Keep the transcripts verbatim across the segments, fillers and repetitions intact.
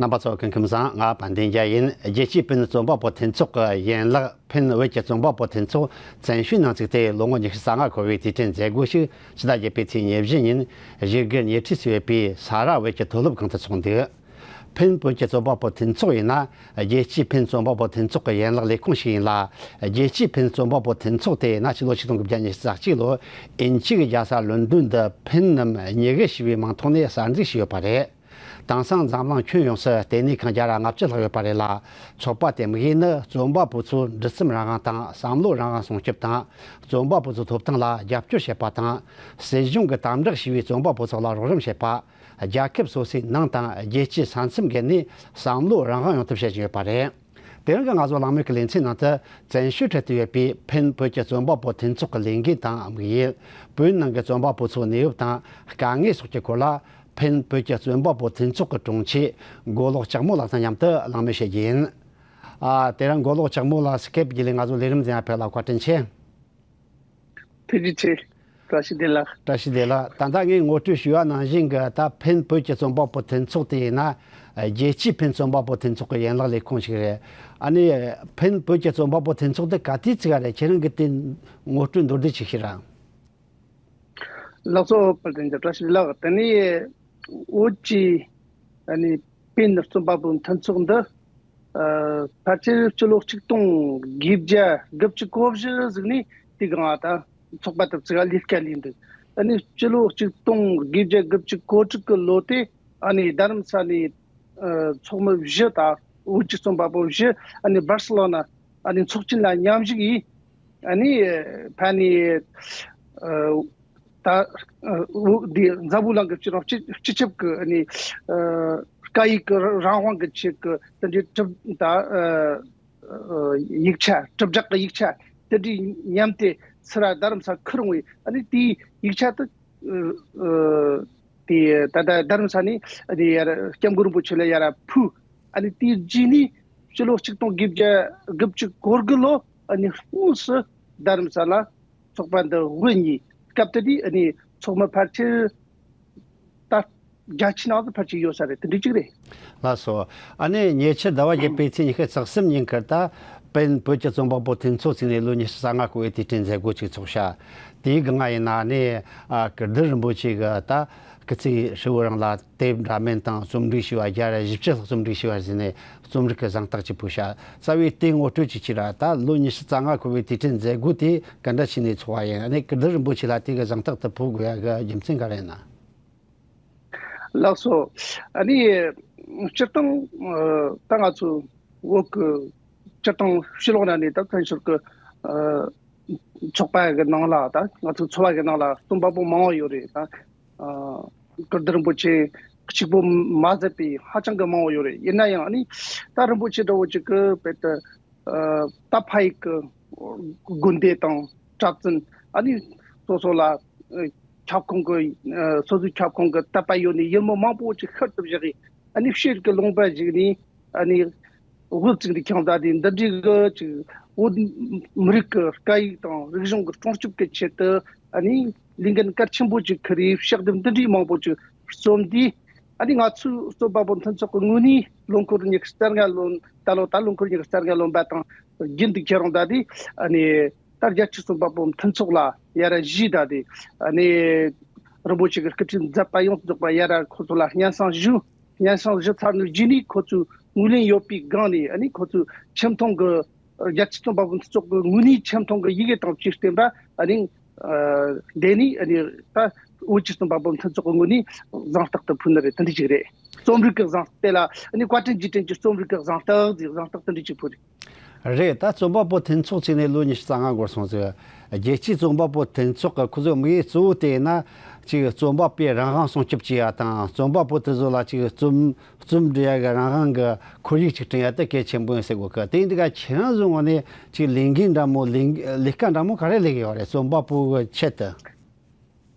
རྣམ་པ་ཚོ་སྐུ་ཁམས་བཟང་། ང་དཔལ་ལྡན་རྒྱལ་ཡིན། རྒྱལ་སྤྱིའི་ཕིན་རྩོམ་པ་པོ་མཐུན་ཚོགས་ཀྱི་ཡན་ལག་ཕིན་བོད་ཀྱི་རྩོམ་པ་པོ་མཐུན་ཚོགས་བཙན་བྱོལ་ནང་བཙུགས་ཏེ་ལོ་ངོ་ཉི་ཤུ་རྩ་ལྔ་འཁོར་བའི་དུས་དྲན་མཛད་སྒོ་ཞིག་ཕྱི་ཟླ་བརྒྱད་པའི་ཚེས་ཉེར་བཞི་ཉིན་བཞུགས་སྒར་ཉེ་འཁྲིས་སུ་ཡོད་པའི་ས་རཱ་བོད་ཀྱི་མཐོ་སློབ་ཁང་དུ་འཚོགས་འདུག་ཕིན་བོད་ཀྱི་རྩོམ་པ་པོ་མཐུན་ཚོགས་ཡིན་ན། རྒྱལ་སྤྱིའི་ཕིན་རྩོམ་པ་པོ་མཐུན་ཚོགས་ཀྱི་ཡན་ལག་ལས་ཁུངས་ཤིག་ཡིན་ལ། རྒྱལ་སྤྱིའི་ཕིན་རྩོམ་པ་པོ་མཐུན་ཚོགས་དེ་ཡིན་ན་ཕྱི་ལོ་ཆིག་སྟོང་དགུ་བརྒྱ་ཉི་ཤུ་རྩ་གཅིག་ལོར་དབྱིན་ཇིའི་རྒྱལ་ས་ལོན་ཌོན་དུ་ཕིན་ནམ་ཉི་གེ་ཞེས་པའི་མིང་ཐོག་ནས་གསར་འཛུགས་བྱས་ཡོད་པ་རེད། དེང་སང་འཛམ་གླིང་ཁྱོན་ཡོངས་སུ་ལྟེ་གནས་ཁང་བརྒྱ་དང་ལྔ་བཅུ་ལྷག་ཡོད་པ་རེད་ལ། ཚོགས་པ་དེའི་དམིགས་ཡུལ་ནི་རྩོམ་པ་པོ་ཚོའི་འབྲི་རྩོམ་རང་དབང་དང་བསམ་བློ་རང་དབང་སྲུང་སྐྱོབ་དང་། རྩོམ་པ་པོ་ཚོའི་ཐོབ་ཐང་ལ་རྒྱབ་སྐྱོར་བྱེད་པ་དང་། སྲིད་གཞུང་གིས་དམ་དྲག་བྱས་པའི་རྩོམ་པ་པོ་ཚོ་ལ་རོགས་རམ་བྱེད་པ། རྒྱལ་ཁབ་སོ་སོའི་ནང་དང་རྒྱལ་སྤྱིའི་ས་མཚམས་བརྒལ་ནས་བསམ་བློ་རང་དབང་ཡོང་ཐབས་བྱེད་བཞིན་ཡོད་པ་རེད། དེ་རིང་གི་ང་ཚོ་གླེང་མོལ་གྱི་ལེ་ཚན་ནང་དུ་བཙན་བྱོལ་ཁྲོད་དུ་ཡོད་པའི་ཕིན་བོད་ཀྱི་རྩོམ་པ་པོ་མཐུན་ཚོགས་ཀྱི་ལས་འགན་དང་དམིགས་ཡུལ། བོད་ནང་གི་རྩོམ་པ་པོ་ཚོའི་གནས་བབ་དང་དཀའ་ངལ་སོགས་ཀྱི་སྐོར་ལ། ཕིན་བོད་ཀྱི་རྩོམ་པ་པོ་མཐུན་ཚོགས་ཀྱི་དྲུང་ཆེ་མགོ་ལོག་ལྕགས་མོ་ལགས་དང་མཉམ་དུ་གླེང་མོལ་བྱེད་རྒྱུ་ཡིན། ཨ། དེ་རིང་མགོ་ལོག་ལྕགས་མོ་ལགས་སི་ཀེབ་བརྒྱུད་ལས་ང་ཚོ་ལས་རིམ་འཛིན་པར་ཕེབས་ལ་བཀའ་དྲིན་ཆེ། ཐུགས་རྗེ་ཆེ། བཀྲ་ཤིས་བདེ་ལེགས། བཀྲ་ཤིས་བདེ་ལེགས། ད་ལྟ་ངས་ངོ་སྤྲོད་ཞུས་པ་ནང་བཞིན་གྱི་ད་ཕིན་བོད་ཀྱི་རྩོམ་པ་པོ་མཐུན་ཚོགས་དེ་ཡིན་ན། རྒྱལ་སྤྱིའི་ཕིན་རྩོམ་པ་པོ་མཐུན་ཚོགས་ཀྱི་ཡན་ལག་ལས་ཁུངས་ཤིག་རེད། ཨ་ནི་ཕིན་བོད་ཀྱི་རྩོམ་པ་པོ་མཐུན་ཚོགས་དེ་ག་དུས་བཙུགས་པ་རེད། ཁྱེད་རང་གིས་དེ་ངོ་སྤྲོད་མདོར་བསྡུས་ཅིག་ཞུས་ར། ལགས་སོ། དཔལ་ལྡན་རྒྱལ། བཀྲ་ཤིས་བདེ་ལེགས། དེ་ནས་བོད་ཀྱི་ཨ་ནི་ཕིན་རྩོམ་པ་པོ་མཐུན་ཚོགས་འདི། ཨ། ཕལ་ཆེར་སྤྱི་ལོ་ཆིག་སྟོང་དགུ་བརྒྱ་དགུ་བཅུ་གོ་བཞི་ཟིག་ནས་དེ་གང་ད་ཚོགས་པ་དེ་བཙུགས་ལས་ཀ་ལས་འདུག་ཨ་ནི་སྤྱི་ལོ་ཆིག་སྟོང་དགུ་བརྒྱ་དགུ་བཅུ་གོ་དྲུག་གི་ལོ་དེ་ཨ་ནི་རྡ་རམ་ས་ལའི་ཨ་ཚོགས་མི་བཞི་དང་བོད་ཀྱི་རྩོམ་པ་པོ་བཞི་ཨ་ནི་སྦར་སི་ལོ་ན་ཨ་ནི་ཚོགས་ཆེན་ལ་མཉམ་ཞུགས་ཡིས། ཨ་ནི་ཕ་ནི་ཨ་ད་ཨ་འདི་འཛམ་བུ་གླིང་གི་སྤྱི་རང་སྤྱི་སྤྱི་ཁྱབ་ཀྱི་ཨ་ནི་ཨ་སྐད་ཡིག་གི་རང་དབང་གི་ཆེད་ཀྱི་དེ་འདྲའི་གྲུབ་ད་ཨ་ཨ་ཡིག་ཆ། གྲུབ་འབྲས་ཀྱི་ཡིག་ཆ་དེ་འདྲའི་མཉམ་དེ་སི་ར་རྡ་རམ་ས་ཁུར་འོང་བའི་ཨ་ནི་དེའི་ཡིག་ཆ་དེ་ཨ་ཨ་དེ་ད་ལྟ་རྡ་རམ་ས་ནས་ཨ་ནི་ཡར་སྐྱབས་མགོན་རིན་པོ་ཆེ་ལ་ཡར་ཕུལ། ཨ་ནི་དེའི་རྗེས་ནས་སྤྱི་ལོ་ཆིག་སྟོང་དགུ་བརྒྱ་དགུ་བཅུ་གོ་དགུ་ལོ་ཨ་ནི་དངོས་སུ་རྡ་རམ་ས་ལ་ཚོགས་པ་འདི་དབུ་བརྙེས། སྐབས་དེ་དུས་ཨ་ནི་ཚོགས་མི་ཕལ་ཆེར་ད་བརྒྱད་ཅུ་ནང་དུ་ཕལ་ཆེར་ཡོད་ས་རེད། དེ་འདྲ་ཅིག་རེད། ལགས་སོ། ཨ་ནི་ཉེ་ཆར་ཟླ་བ་བརྒྱད་པའི་ཚེས་ཉི་ཤུ་རྩ་གསུམ་ཉིན་ཁུར་ད་ཕིན་བོད་ཀྱི་རྩོམ་པ་པོ་མཐུན་ཚོགས་བཙུགས་ནས་ལོ་ཉི་ཤུ་རྩ་ལྔ་འཁོར་བའི་དུས་དྲན་མཛད་སྒོ་ཅིག་ཚོགས་ཤག་དེའི་སྒང་ང་ཡིན་ན་ཨ་ནི་ཨ་ཀིརྟི་རིན་པོ་ཆེ་གི་ད་སྐུ་ཚེ་ཧྲིལ་བོ་རིང་ལ་དེབ་འདྲ་མིན་དང་རྩོམ་སྒྲིག་བྱས་པ་བརྒྱ་དང་བཞི་བཅུ་ལྷག་རྩོམ་སྒྲིག་བྱས་པ་ཟིན་ནས་རྩོམ་རིག་གི་གཟེངས་རྟགས་ཅིག་ཕུལ་ཤག་རྩ་བའི་དེའི་ངོ་སྤྲོད་ཅིག་བྱས་ར། ད་ལོ་ཉི་ཤུ་རྩ་ལྔ་འཁོར་བའི་དུས་དྲན་མཛད་སྒོ་དེ་ག་འདྲ་བྱས་ནས་ཚོགས་པ་ཡིན། ཨ་ནི་ཀིརྟི་རིན་པོ་ཆེ་ལ་དེ་གི་གཟེངས་རྟགས་དེ་ཕུལ་དགོས་ཡ་གི་རྒྱུ་མཚན་ག་རེ་ཡིན་ན། ལགས་སོ། ཨ་ནི་སྤྱིར་བཏང་ཨ་ད་ང་ཚོ་བོད་ཀྱི་སྤྱིར་བཏང་ཕྱི་ལོགས་ན་ནས་ད་བཙན་བྱོལ་གྱི་ཨ་ཚོགས་པ་གི་ནང་ལ་ད་ང་ཚོ་ཚོགས་པ་གི་ནང་ལ་རྩོམ་པ་པོ་མང་བོ་ཡོད་རེད། ད་ཨ་ཀིརྟི་རིན་པོ་ཆེ་གཅིག་པོ་མ་ཟད་པའི་ཧ་ཅང་གི་མང་བོ་ཡོད་རེད། ཡིན་ན་ཡང་ཨ་ནི་ད་རིན་པོ་ཆེ་འདྲ་བོ་ཅིག་གི་བོད་དུ་ཨ་ད་ཕ་ཡིག་གི་དགོན་སྡེ་དང་གྲྭ་བཙུན་ཨ་ནི་སོ་སོ་ལ་ཨ་ཁྱབ་ཁོངས་ཀྱི་ཨ་སོ་སོའི་ཁྱབ་ཁོངས་ཀྱི་དད་པ་ཡོད་ནི་ཡུལ་མི་མང་པོ་ཅིག་ཤུལ་དུ་བཞག་གི་ཨ་ནི་ཤེལ་གྱི་ལུང་པ་ཞིག་ནས་ཨ་ནི་དབུ་བཙུགས་ནས་ཁྱོད་ད་དེ་འདི་འདྲའི་གི་ཅིག་བོད་མི་རིགས་ཀྱི་སྐད་ཡིག་དང་རིག་གཞུང་གི་སྲུང་སྐྱོབ་ཀྱི་ཆེད་དུ་ཨ་ནི་ལས་འགན་གལ་ཆེན་པོ་ཅིག་ཁུར་རེ་ཕྱག་དེབ་འདི་འདྲའི་མང་པོ་ཅིག་རྩོམ་དུས། ཨ་ནི་ང་ཚོའི་རྩོམ་པ་པོ་མཐུན་ཚོགས་ཀྱི་ངོས་ནས་ལོ་འཁོར་ཉི་ཤུ་རྩ་ལྔ་ལོན། ད་ལོ་ད་ལོ་འཁོར་ཉི་ཤུ་རྩ་ལྔ་ལོན་པ་དང་རྒྱུན་དུ་ཁྱེད་རང་ད་དེ་ཨ་ནི་ད་རྒྱལ་སྤྱིའི་རྩོམ་པ་པོ་མཐུན་ཚོགས་ལ་ཡར་ར་བཞུགས། ད་དེ་ཨ་ནི་རིན་པོ་ཆེ་གི་སྐུ་ཁྲིད་མཛད་པ་ཡོངས་སུ་རྫོགས་པ་ཡར་ར་ཁོ་ཚོ་ལ་སྙན་སེང་ཞུས། སྙན་སེང་ཞུས་ཚར་ནས་རྗེས་ནས་ཁོ་ཚོའི་ངོས་ལེན་ཡོད་པའི་སྒང་ནས་ཨ་ནི་ཁོ་ཚོའི་ཆེ་མཐོང་གི་རྒྱལ་སྤྱིའི་རྩོམ་པ་པོ་མཐུན་ཚོགས་ཀྱི་ངོས་ནས་ཆེ་མཐོང་གི་ཡི་གེ་དང་བཅས་བསྟན་པ་ཨ་ནི། ཨ་འདི་ནས་ཨ་ནི་ད་བོད་ཀྱི་རྩོམ་པ་པོ་མཐུན་ཚོགས་ཀྱི་ངོས་ནས་གཟེངས་རྟགས་དེ་ཕུལ་ནི་རེད། དེ་འདྲ་ཅིག་རེད། རྩོམ་རིག་གི་གཟེངས་རྟགས་དེ་ལ་ཨ་ནི་བཀའ་དྲིན་རྗེས་དྲན་གྱི་རྩོམ་རིག་གི་གཟེངས་རྟགས་ཟེར་གཟེངས་རྟགས་དེ་འདྲ་ཅིག་ཕུལ་རེད། རེད། ད་རྩོམ་པ་པོ་མཐུན་ཚོགས་བཙུགས་ནས་ལོ་ཉི་ཤུ་རྩ་ལྔ་འགོར་སོང་ཟིག་རྒྱལ་སྤྱིའི་རྩོམ་པ་པོ་མཐུན་ཚོགས་ཀྱི་ཁོ་ཚོའི་དམིགས་ཡུལ་གཙོ་བོ་དེ་ཡིན་ན་ཅིག་རྩོམ་པ་པོའི་རང་དབང་སྲུང་སྐྱོབ་བྱེད་ཡ་དང་། རྩོམ་པ་པོ་དེ་ཚོ་ལ་ཅིག་རྩོམ་རྩོམ་འབྲི་ཡ་གི་རང་དབང་གི་ཁོར་ཡུག་ཅིག་བསྐྲུན་ཡ་དེ་གལ་ཆེན་པོ་ཡིན་ཟེར་གོ་གི། དེ་ཡིན་དུས་ཀ་ཁྱེད་རང་ཚོའི་ངོས་ནས་ཅིག་ལས་འགན་འདྲ་མོ་ལས་ལས་ཀ་འདྲ་མོ་ག་རེ་ལས་ཀྱི་ཡོད་རེད། རྩོམ་པ་པོ་གི་ཆེད་དུ།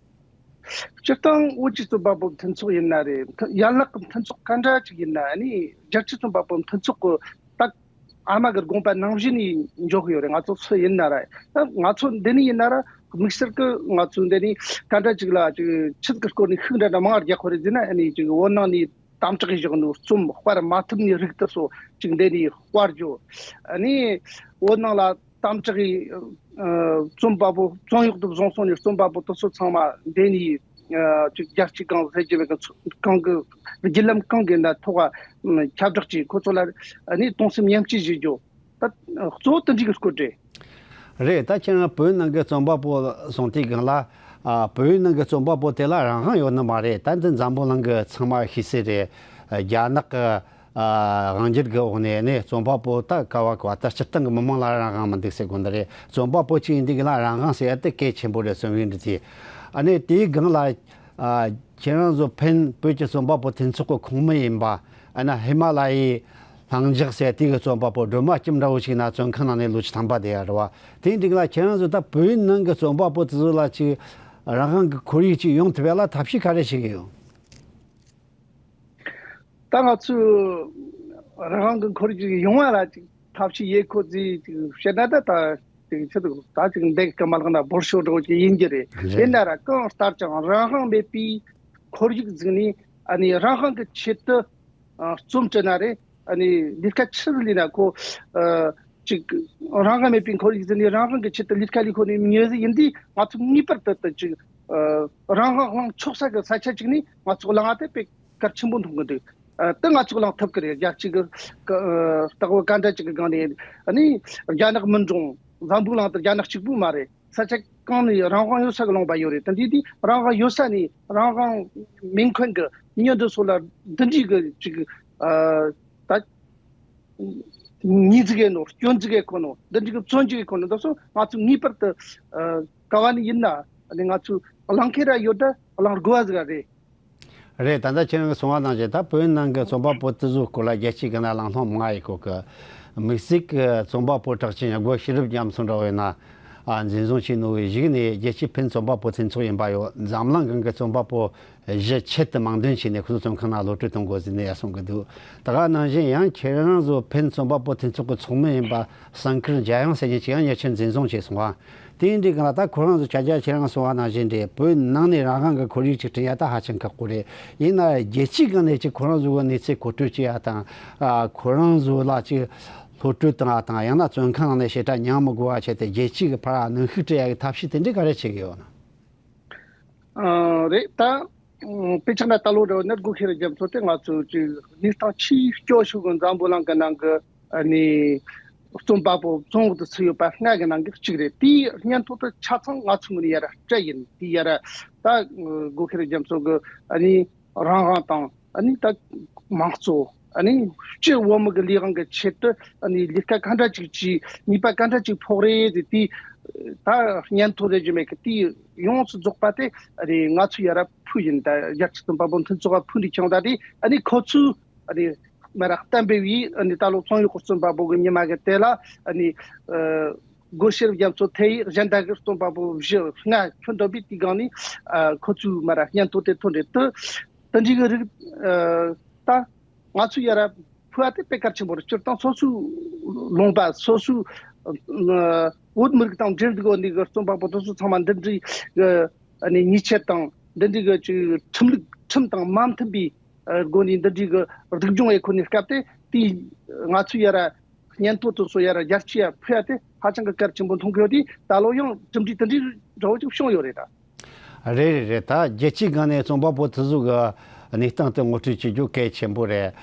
སྤྱིར་བཏང་བོད་ཀྱི་རྩོམ་པ་པོ་མཐུན་ཚོགས་ཡིན་ན་རེད། མཐུན་ཡན་ལག་གི་མཐུན་ཚོགས་ག་འདྲ་ཅིག་ཡིན་ན་ནི་རྒྱལ་སྤྱིའི་རྩོམ་པ་པོ་མཐུན་ཚོགས་ཀྱི་ད་ཨ་མ་གི་དགོངས་པ་ནང་བཞིན་ནས་འཇོག་གི་ཡོད་རེད། ང་ཚོ་སུ་ཡིན་ན་ར། ད་ང་ཚོ་འདི་ནས་ཡིན་ན་ར་དམིགས་བསལ་གྱི་ང་ཚོ་འདི་ནས་ག་འདྲ་ཅིག་ལ་ཅིག་ཆེད་ཀྱི་སྐོར་ནས་ཤུགས་འདྲ་འདྲ་མང་བ་རྒྱག་དགོས་རེད་ཟེར་ན། ཨ་ནི་ཅིག་བོད་ནང་ནས། དམ་དྲག་གིས་བཞག་ནོ་རྩོམ་སྤར་མ་ཐུབ་ནི་རིགས་དེ་ཚོ་ཅིག་འདི་ནས་སྤར་རྒྱུ། ཨ་ནི་བོད་ནང་ལ་དམ་དྲག་གིས་ཨ་རྩོམ་པ་པོ་རྩོམ་གཡོག་ཏུ་བཟུང་སོང་ནས་རྩོམ་པ་པོ་དེ་ཚོ་ཚང་མ་འདི་ནས་ཨ་ཅིག་རྒྱལ་སྤྱིའི་སྒང་ཟེར་གྱི་མེད་གི་ཚོ་གང་གི་བརྒྱུད་ལམ་གང་གི་ན་ཐོག་ཁ་ཁྱབ་བསྒྲགས་ཀྱིས་ཁོ་ཚོ་ལ་ཨ་ནི་གདུང་སེམས་མཉམ་སྐྱེད་བྱེད་རྒྱུ། ད་གཙོ་བོ་དེ་འདྲའི་གི་སྐོར་རེད། རེད། ད་ཁྱེད་རང་བོད་ནང་གི་རྩོམ་པ་པོ་སོང་དུས་སྒང་ལ། ཨ། བོད་ནང་གི་རྩོམ་པ་པོ་དེ་ལ་རང་དབང་ཡོད་ནི་མ་རེད། ད་འདི་འཛམ་བུ་གླིང་གི་ཚང་མ་ཤེས་གསལ་རེད། རྒྱ་ནག་གི་ཨ་དབང་སྒྱུར་གི་འོག་ནས་ནི་རྩོམ་པ་པོ་ད་ག་བ་ག་བ་ད་སྤྱིར་བཏང་གི་མི་མང་ལ་རང་དབང་མི་འདུག་ཟེར་དགོས་འདི་རེད། རྩོམ་པ་པོ་གཅིག་ཡིན་དུས་སྒང་ལ་རང་དབང་ཟེར་ཡ་དེ་གལ་ཆེན་པོ་རེད། རྩོམ་ཡིག་འབྲི་དུས། ཨ་ནི་དེའི་སྒང་ལ། ཨ། ཁྱེད་རང་ཚོ་ཕན་བོད་ཀྱི་རྩོམ་པ་པོ་མཐུན་ཚོགས་ཀྱི་ཁོངས་མི་ཡིན་པ། ཨ་ན་ཧི་མ་ལ་ཡའི་ལྷིང་འཇགས་ཟེར་དེ་གི་རྩོམ་པ་པོ་སྒྲོལ་མ་སྐྱིད་འདྲ་བོ་ཞིག་ན་བཙོན་ཁང་ནང་ནས་ལོ་བཅུ་ཐམ་པ་བསྡད་ཡ་རེད་བ། དེའི་འགྲིག་ལ་ཁྱེད་རང་ཚོ་ད་བོད་ནང་གི་རྩོམ་པ་པོ་དེ་ཚོ་ལ་ཅིག་རང་དབང་གི་ཁོར་ཡུག་ཅིག་ཡོང་ཐུབ་ཡ་ལ་ཐབས་ཤེས་ག་རེ་བྱེད་ཀྱི་ཡོད། ད་ང་ཚོས་རང་དབང་གི་ཁོར་ཡུག་ཅིག་ཡོང་བ་ལ་ཅིག་ཐབས་ཤེས་ཡེད་ཁོ་ཅིག་ཅིག་བཤད་ན་ད་ད་ཅིག་ཆེད་དུ་ད་ཅིག་འདེགས་སྐུལ་མ་ལག་ན་འབོར་ཤོག་འགྲོ་ཅིག་ཡིན་གྱི་རེད། རེད། ཡིན་ན་ར་གང་ལྟར་ཀྱང་རང་དབང་མེད་པའི་ཁོར་ཡུག་བཙུགས་ནས་ཨ་ནི་རང་དབང་གི་ཆེད་དུ་ཨ་རྩོམ་བྲིས་ན་རེད། ཨ་ནི་ལས་ཀ་ཆི་ཟིག་ལས་ན་ཁོ་ཨ་ཅིག་རང་དབང་མེད་པའི་ཁོར་ཡུག་བཙུགས་ནས་རང་དབང་གི་ཆེད་དུ་ལས་ཀ་ལས་ཁོ་ནས་མྱོས་ཟིག་ཡིན་དུས་ང་ཚོ་ངེས་པར་དུ་དུ་ཅིག་ཨ་རང་དབང་བླངས་ཆོག་ས་གི་ས་ཆ་ཅིག་ནས་ང་ཚོ་བླངས་ཏེ་དཔེ་གལ་ཆེན་པོ་མཐོང་གི་འདུག་ཨ་དེ་ང་ཚོ་གླེང་ཐུབ་ཀྱི་རེད། རྒྱལ་སྤྱི་གི་ཨ་ལྟ་བུ་ག་འདྲ་ཅིག་གི་སྒང་ནས་ཨ་ནི་རྒྱ་ནག་མིན་འགྲོ། འཛམ་བུ་གླིང་དུ་རྒྱ་ནག་གཅིག་པུ་མ་རེད། ས་ཆ་གང་ནས་རང་དབང་ཡོད་ས་གི་ལུང་པ་ཡོད་རེད། དེ་འདྲའི་དུས་རང་དབང་ཡོད་ས་ནས་རང་དབང་མེད་མཁན་གི་མི་འདི་ཚོ་ལ་འདི་འདྲའི་གི་ཅིག་ཨ་ད་ཉེས་འཛུགས་ཡེད་ནོ། སྐྱོན་འཛུགས་ཡེད་ཁོ་ནོ། འདི་འདྲའི་གི་བཙོན་འཇུག་ཡེད་ཁོ་ནོ་འདི་ཚོ་ང་ཚོ་ངེས་པར་དུ་ཨ་ག་བ་ནས་ཡིན་ན་ཨ་ནི་ང་ཚོ་གླེང་མཁན་ར་ཡོད། ད་གླེང་དགོས་པ་ཟིག་ར་རེད། རེད། ད་ལྟ་ཁྱེད་རང་གིས་གསུངས་པ་ནང་བཞིན་ད་བོད་ནང་གི་རྩོམ་པ་པོ་དེ་ཚོའི་སྐོར་ལ་རྒྱལ་སྤྱིའི་སྒང་ན་གླེང་སློང་མང་ཡོད་གོ་གི། དམིགས་བསལ་གྱི་རྩོམ་པ་པོ་གྲགས་ཅན་སྒོ་ཤེས་རབ་རྒྱ་མཚོ་འདྲ་བོ་ཡིན་ན། ཨ་འཛིན་བཟུང་བྱས་ནོ་བའི་གཞུག་ནས་རྒྱལ་སྤྱིའི་ཕན་རྩོམ་པ་པོ་མཐུན་ཚོགས་ཡིན་པ་ཡོད། འཛམ་གླིང་སྒང་གི་རྩོམ་པ་པོ་གཞི་ཆེད་དུ་མིང་འདོན་བྱས་ནས་ཁོ་ཚོ་བཙོན་ཁང་ནང་གློད་གྲོལ་གཏོང་དགོས་ཟེར་ནས་ཡར་གསུང་གི་འདུག་ད་ག་ནང་བཞིན་ཡང་ཁྱེད་རང་ཚོ་ཕན་རྩོམ་པ་པོ་མཐུན་ཚོགས་ཀྱི་ཚོགས་མི་ཡིན་པ་བསམ་མཁར་རྒྱ་ཡངས་ཟེར་མཁན་ཅིག་ཡང་ཉེ་ཆར་འཛིན་བཟུང་བྱས་སོང་བ། དེ་འདྲའི་སྒང་ལ་ད་ཁོ་རང་ཚོ་ཆ་རྒྱ་ཁྱེད་རང་གསུངས་པ་ནང་བཞིན་རེད། བོད་ནང་ནས་རང་དབང་གི་ཁོར་ཡུག་ཅིག་བསྐྲུན་ཡ་ད་ཧ་ཅང་ཁག་པོ་རེད། ཡིན་ན་རྒྱལ་སྤྱིའི་སྒང་ནས་ཅིག་ཁོ་རང་ཚོ་གི་གནས་ཚུལ་མཁོ་སྤྲོད་བྱེད་ཡ་དང་། ཨ་ཁོ་རང་ཚོ་ལ་ཅིག་གློད་གྲོལ་བཏང་ཡ་དང་། ཡང་ན་བཙོན་ཁང་ནང་ནས་ཞེ་དྲག་མྱངས་མི་དགོས་པ་བྱས་ཏེ་རྒྱལ་སྤྱིའི་གི་ཕར་གནོན་ཤུགས་སྤྲད་ཡ་གི་ཐབས་ཤེས་དེ་འདྲའི་ག་རེ་བྱེད་ཀྱི་ཡོད་ན། ཨ་རེད། ད་ཨ་དཔེ་ཆ་ན་ད་ལོ་རེ་བ་ནི་སྒོ་ཤེས་རབ་རྒྱ་མཚོ་དེ་ང་ཚོ་ཅིག་གནས་སྟངས་ཆེས་སྐྱོ་ཤོས་ཀྱི་འཛམ་བུ་གླིང་གི་ནང་གི་ཨ་ནི་རྩོམ་པ་པོ་བཙོན་འོག་ཏུ་ཚུད་ཡོད་པ་ལྔ་གི་ནང་གི་གཅིག་རེད། དེའི་སྙན་ཐོ་དེ་ཆ་ཚང་ང་ཚོ་ངོས་ནས་ཡར་སྤྲད་ཡིན། དེ་ཡར་ད་སྒོ་ཤེས་རབ་རྒྱ་མཚོ་གི་ཨ་ནི་རང་དབང་དང་ཨ་ནི་ད་དམངས་གཙོ་ཨ་ནི་སྤྱི་བོད་མི་གི་ལས་དབང་གི་ཆེད་དུ་ཨ་ནི་ལས་ཀ་ག་འདྲ་ཅིག་བྱས། ནུས་པ་ག་འདྲ་ཅིག་ཕོག་རེད་ཟེར། དེ་ད་སྙན་ཐོ་རེ་ཞུ་མེད་གི་དེ་ཡོངས་སུ་རྫོགས་པ་དེ་ཨ་ནི་ང་ཚོ་ཡར་ཕུལ་ཡིན། ད་རྒྱལ་སྤྱི་རྩོམ་པ་པོ་མཐུན་ཚོགས་ལ་ཕུལ་ནས་ཁྱོང་ད་དེ་ཨ་ནི་ཁོ་ཚོས་ཨ་ནི་མ་ར་གཏན་འབེབས་ཡིས་ཨ་ནི་ད་ལོ་རྩོམ་གཡོག་རྩོམ་པ་པོ་གི་ཉི་མ་གི་དེ་ལ་ཨ་ནི་ཨ་སྒོ་ཤེས་རབ་རྒྱ་མཚོ་ཐེ་ཡིས་གཞན་དག་གི་རྩོམ་པ་པོ་བཞི་ལྔ་ཁྱོན་བསྡོམས་པའི་དེའི་སྒང་ནས་ཨ་ཁོ་ཚོས་མ་ར་སྙན་ཐོ་དེ་ཐོན་རེད། དེ་དེ་འདྲའི་གི་རིགས་ཨ་ད་ང་ཚོས་ཡར་ཕུལ་བ་དེ་དཔེ་གལ་ཆེན་པོ་རེད། སྤྱིར་བཏང་སོ་སོའི་ལུང་པ་སོ་སོའི་ཨ་བོད་མི་རིགས་དང་འབྲེལ་འདུག་གོ་ནི་གི་རྩོམ་པ་པོ་དེ་ཚོ་ཚང་མ་འདི་འདྲའི་གི་ཨ་ནི་ཉེས་ཆད་དང་འདི་འདྲའི་གི་ཅིག་ཁྲིམས་ལུགས་ཁྲིམས་དང་མ་མཐུན་པའི་ཨ་སྒོ་ནས་འདི་འདྲའི་གི་སྡུག་སྦྱོང་ཡེད་ཁོ་ནི་སྐབས་དེ་དེ་ང་ཚོས་ཡར་སྙན་ཐོ་དེ་ཚོ་ཡར་རྒྱལ་སྤྱིའི་ཕུལ་བ་དེ་ཧ་ཅང་གི་གལ་ཆེན་པོ་མཐོང་གི་ཡོད་དེ། ད་ལོ་ཡང་གྲུབ་འབྲས་དེ་འདྲའི་འདྲ་བོ་ཅིག་བྱུང་ཡོད་རེད་ད། རེད་རེད་རེད། ད་རྒྱལ་སྤྱིའི་སྒང་ནས་རྩོམ་པ་པོ་དེ་ཚོ་གི་གནས་སྟངས་དེ་ངོ་སྤྲོད་བྱེད་རྒྱུ་གལ་ཆེན་པོ་རེད།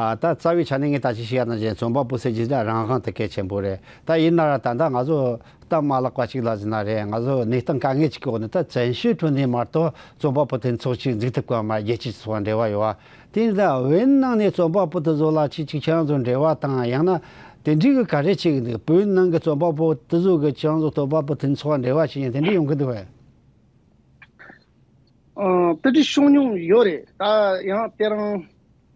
ཨ་ད་རྩ་བའི་ཆ་ནས་ངས་ད་ཅི་བཤད་ཡ་ནང་བཞིན་རྩོམ་པ་པོ་ཟེར་རྒྱུ་དེ་རང་དབང་དེ་གལ་ཆེན་པོ་རེད། ད་ཡིན་ན་ར་ད་ལྟ་ང་ཚོ་སྟབས་མ་ལེགས་པ་ཅིག་ལ་ཟེར་ན་རེད། ང་ཚོ་གནས་སྟངས་དཀའ་ངལ་ཅིག་གི་འོག་ནས་ད་བཙན་བྱོལ་ཁྲོད་ནས་མ་གཏོགས་རྩོམ་པ་པོ་མཐུན་ཚོགས་ཅིག་འཛུགས་ཐུབ་གི་མ་རེད། རྒྱལ་སྤྱིའི་ཚོགས་འབྲེལ་བ་ཡོད་བ། དེ་ཡིན་ད་བོད་ནང་ནས་རྩོམ་པ་པོ་དེ་ཚོ་ལ་ཅིག་ཅིག་ཁྱེད་རང་ཚོ་འབྲེལ་བ་དང་ཡང་ན་དེ་འདྲའི་གི་ག་རེ་བྱེད་ཀྱི་འདུག་བོད་ནང་གི་རྩོམ་པ་པོ་དེ་ཚོ་གི་ཁྱེད་རང་ཚོ་རྩོམ་པ་པོ་མཐུན་ཚོགས་འབྲེལ་བ་བྱེད་མཁན་དེ་འདྲ་ཡོང་གི་འདུག་བས། ཨ་དེ་འདྲ་བྱུང་མྱོང་ཡོད་རེད། ད་ཡང་དེ་རིང་